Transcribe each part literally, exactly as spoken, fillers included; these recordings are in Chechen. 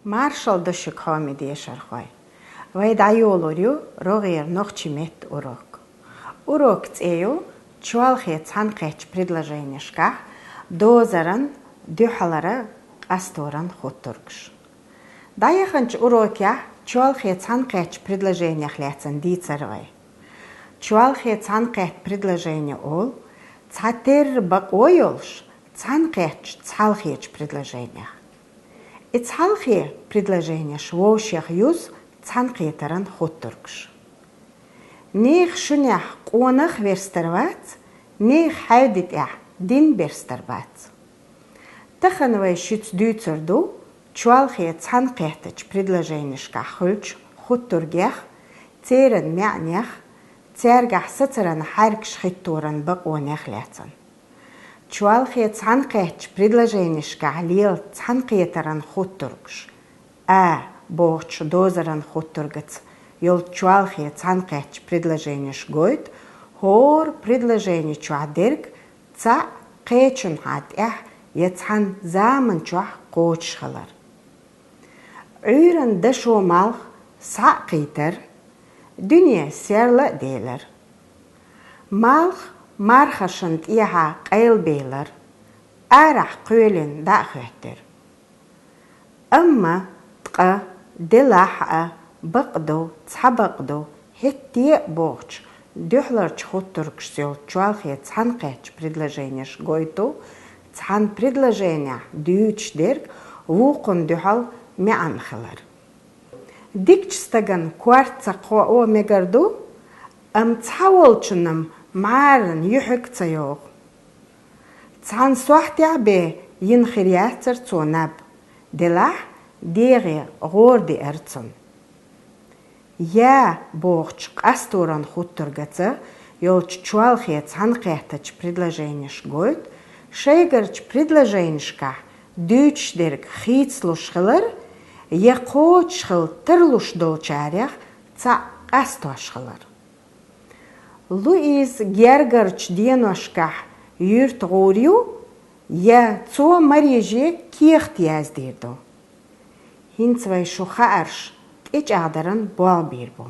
Маршал да шуга, хьоме дешархой! Вай дӀайолор ю рогӀера нохчийн меттан урок. Урок цӀе ю «Чоалхе цхьаьнакхеттача предложенешкахь дозаран, дуьхьалара, къасторан хуттургаш». ДӀаяханчу урокехь чоалхе цхьаьнакхеттачу предложенех лаьцна дийцира вай. Чоалхе цхьаьнакхетта предложени олу цхьатерра бакъо йолуш цхьаьнакхеттачу цхьалхечу предложенех. И цхьалхе предложенеш вовшех юзу цхьаьнакхетаран хуттургаш. Нехан шунехь къонах верстар вац, нехан хьаьвди тӀехь дин берстар бац. Тахана вай шуьца дуьйцур ду чоалхе цхьаьнакхеттачу предложенешкахь хуьлучу хуттургех, церан маьӀнех, цаьргахь сацаран хьаьркаш хӀитторан бакъонех лаьцна. Чоалхе цхьаьнакхеттачу предложенешкахь лела цхьаьнакхетаран хуттургаш. «А» бохучу дозаран хуттургаца йолчу чоалхе цхьаьнакхеттачу предложенеша гойту хӀора предложени чохь дерг цхьаъ кхечунхьа тӀехь я цхьана заман чохь кхочуш хилар. Ӏуьйранна дашо малх схьа а кхийтар, дуьне серла а делар. Малх мархашна тӀехьа къайлабелар, арахь кхоьлина дӀа а хӀоьттира. Амма, ткъа, делахь а, бакъ ду, цхьа бакъ ду, хӀетте а бохучу дуьхьаларчу хуттургашца йолчу чоалхе цхьаьнакхеттачу предложенеша гойту цхьана предложенехь дуьйцуш дерг вукхунна дуьхьал маьӀна хилар. Дикачу стагана корта ца кхоо мегар ду, амма цхьаволчунна-м мӀаран юьхьиг ца йогӀу. Цхьана сохьтехь бен йина хир яцара цо наб, делахь дегӀе гӀора деара цунна. «Я» бохучу къасторан хуттургаца йолчу чоалхе цхьаьнакхеттачу предложенеша гойту шайгарчу предложенешкахь дуьйцуш дерг хийцалуш хилар я кхочуш хила тарлуш долчарех цхьаъ къастош хилар. Луиза гергарчу деношкахь юьрта гӀур ю, я цо Марийже кехат яздийр ду? ХӀинца вай шун хаарш тӀечӀагӀдаран болх бийр бу.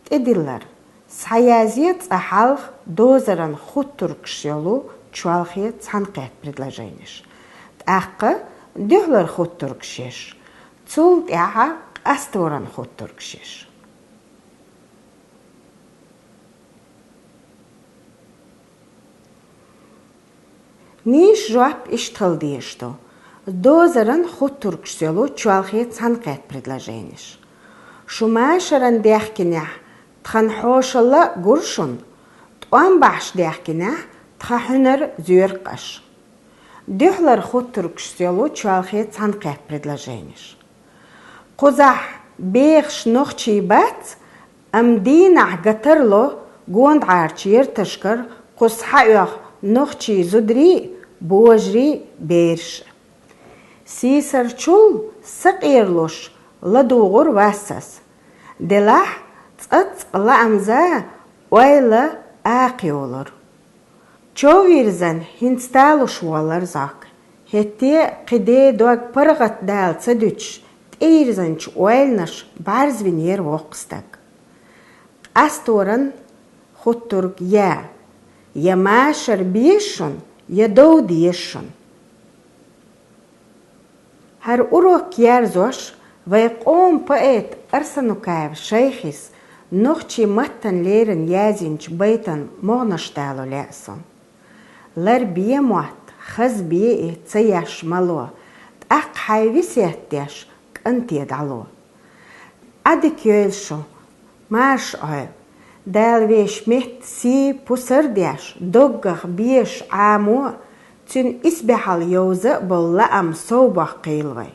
ТӀедиллар: схьаязъе цкъа хьалха дозаран хуттургаш йолу чоалхе цхьаьнакхетта предложенеш, тӀаккха дуьхьалара хуттургаш еш, цул тӀаьхьа къасторан хуттургаш еш. Нийса жоп иштта хила дезаш ду: дозаран хуттургашца йолу чоалхе цхьаьнакхетта предложенеш. Шу машаран даьхкинехь тхан хьошалла а гур шуна, тӀом бахьаш даьхкинехь тхан хьуьнар зоьркъаш. Дуьхьалара хуттургашца йолу чоалхе цхьаьнакхетта предложенеш. Кхузахь бехаш нохчий бац, амма дийнахь ган тарло гондӀарчу ярташкара кхуза схьаоьху нохчий зударий а, божарий а, бераш а. Сийсарчул сакъералуш ладугӀура вассас. Делахь цкъацкъа лаамза ойла акхайолура. Човирзина хӀинца талуш воллар зӀок. ХӀетте а кхин ден дог паргӀатдала ца дуьтуш, тӀейирзинчу ойланаш бӀарзвинера воккха стаг. Къасторан хуттург я: я машар беза шуна, я дов деза шуна. ХӀара урок ерзош, вайн къоман поэта Арсанукаев Шайхис нохчийн маттана леррина язйинчу байтан могӀанаш дало лаьа суна. Лар бен мотт, хаза бен и ца еш мало, тӀаккха хьайн весет деш кӀанте дӀало. Ӏадика йойла шу, марша Ӏойла. Дала вешан метта сий, пусар деш, доггах безаш Ӏамо, цуьнан исбаьхьалла йовза а болу лаам совбоккхийла вай.